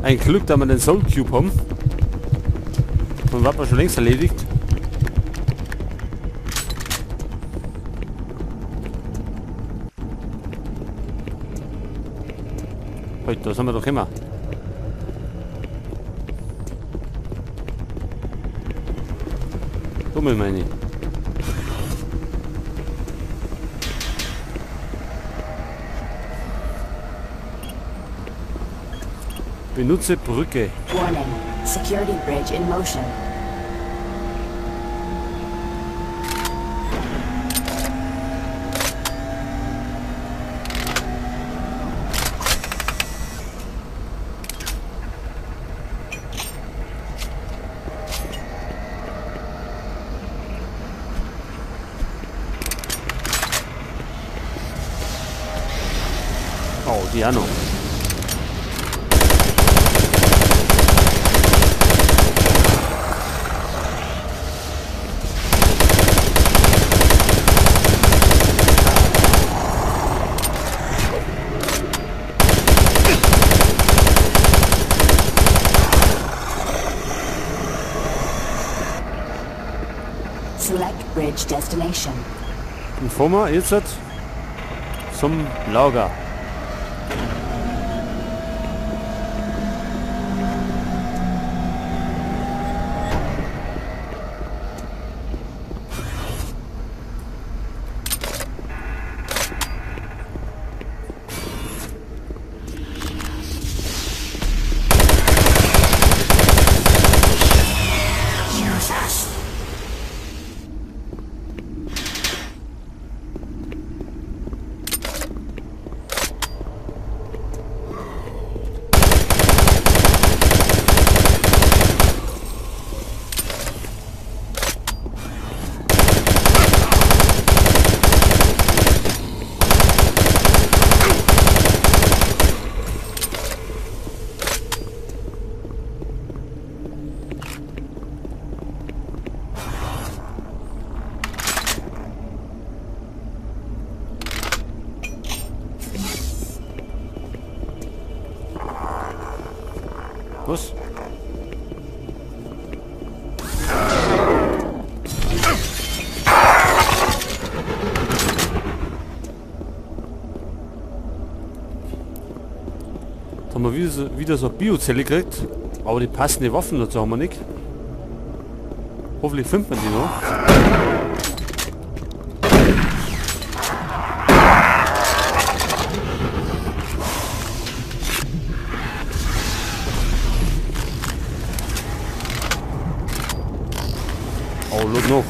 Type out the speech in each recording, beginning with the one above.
Ein Glück, dass wir den Soul Cube haben. Und war man schon längst erledigt. Heute, da sind wir doch immer. Dumme meine ich. Benutze Brücke. Warning. Security bridge in motion. Oh, die auch noch. Select Bridge Destination. Und fahren wir jetzt zum Lager. Was? Da haben wir wieder so eine Biozelle gekriegt, aber die passende Waffen dazu haben wir nicht. Hoffentlich findet man die noch. Oh, look noch.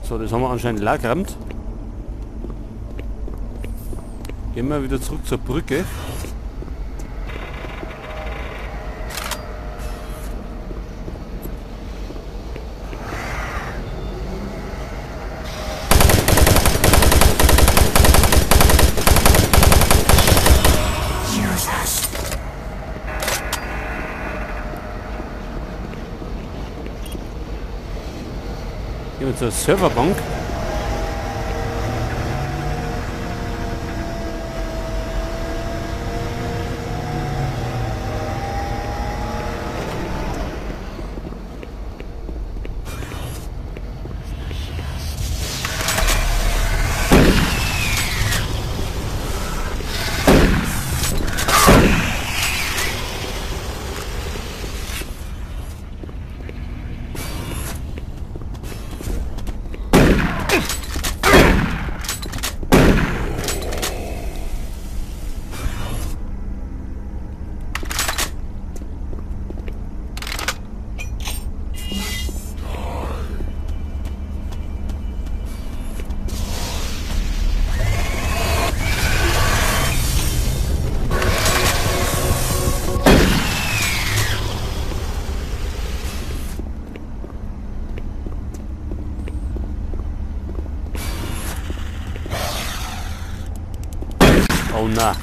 So, das haben wir anscheinend leer gerammt. Gehen wir wieder zurück zur Brücke. Gehen wir zur Serverbank. na.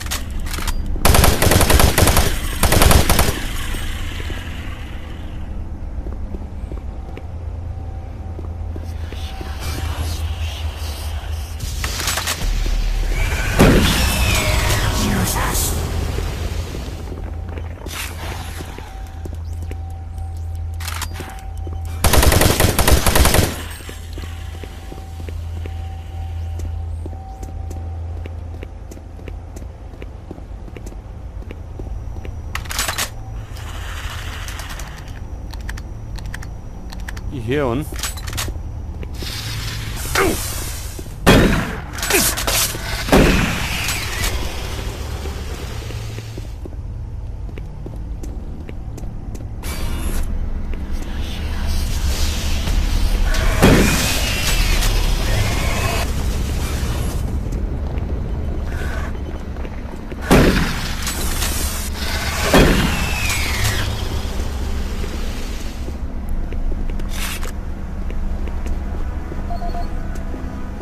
Hier und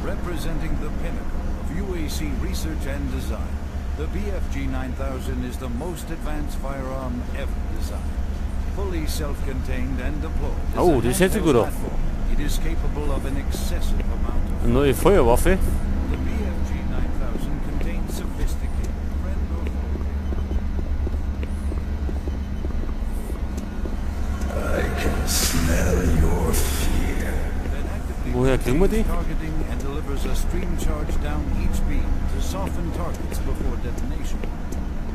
Representing the pinnacle of UAC research and design, the BFG 9000 is the most advanced firearm ever designed. Fully self-contained and deployed. Oh, das hört sich gut an. It is capable of an excessive amount of Eine neue Feuerwaffe. The BFG 9000 contains sophisticated friend or foe. I can smell your fear. Woher kriegen wir die? Targeting and delivers a stream charge down each beam to soften targets before detonation.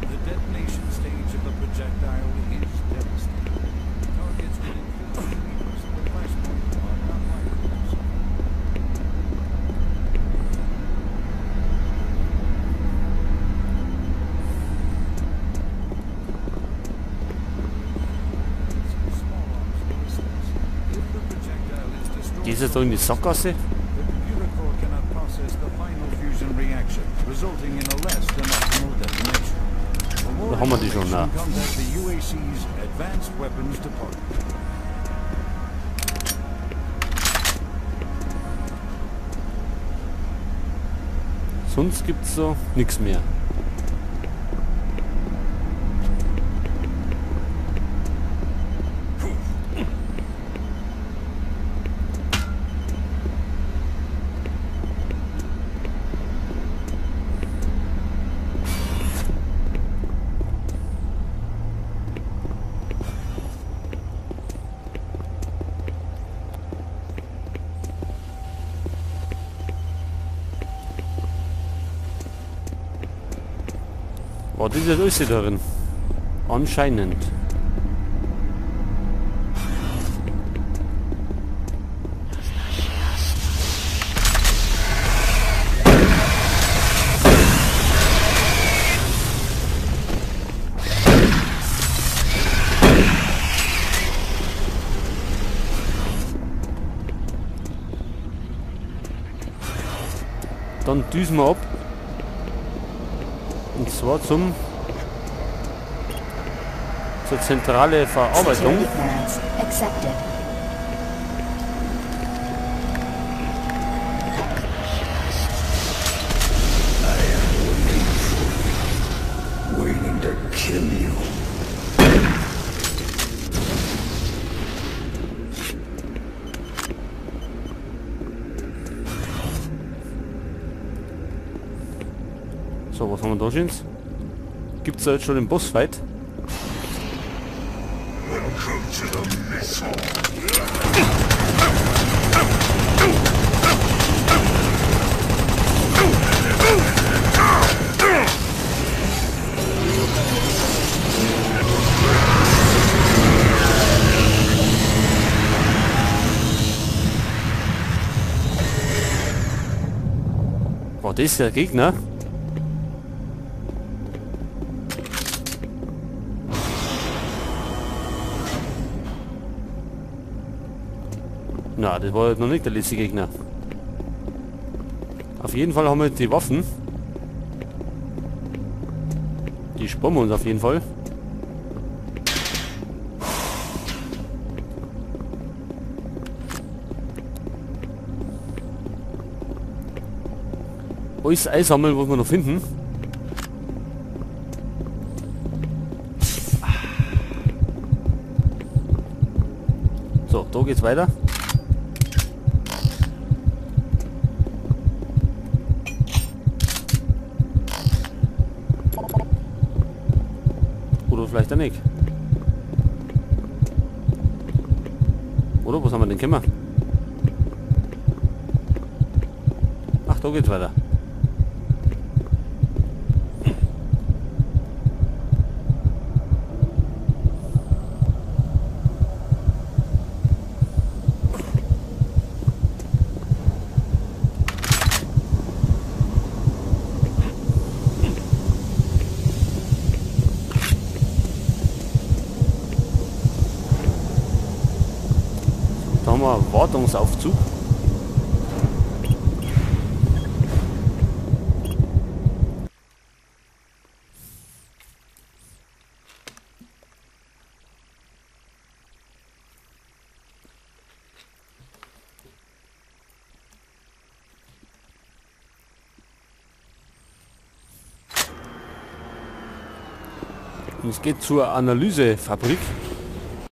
The detonation stage of the projectile is devastating. Targets within 15 meters of the flashpoint are not likely to suffer. Small arms ballistics. If the projectile is destroyed, Geht es da in die Sackgasse? The computer core cannot process the final fusion reaction, resulting in a less than optimal detonation. For more Da haben wir die schon, na. information, contact the UAC's Advanced Weapons Department. Sonst gibt's so nichts mehr. War das jetzt alles darin? Anscheinend. Dann düsen wir ab. Und zwar zur zentrale Verarbeitung. Security clearance accepted. I am waiting for you. Waiting to kill you. So, was haben wir da schon? Gibt's da jetzt schon den Bossfight? War das der Gegner? Na, das war noch nicht der letzte Gegner. Auf jeden Fall haben wir die Waffen. Die sparen wir uns auf jeden Fall. Alles einsammeln, was wir noch finden. So, da geht's weiter. Oder vielleicht auch nicht. Oder was haben wir denn gemacht? Ach, da geht's weiter. Da haben wir einen Wartungsaufzug. Und es geht zur Analysefabrik.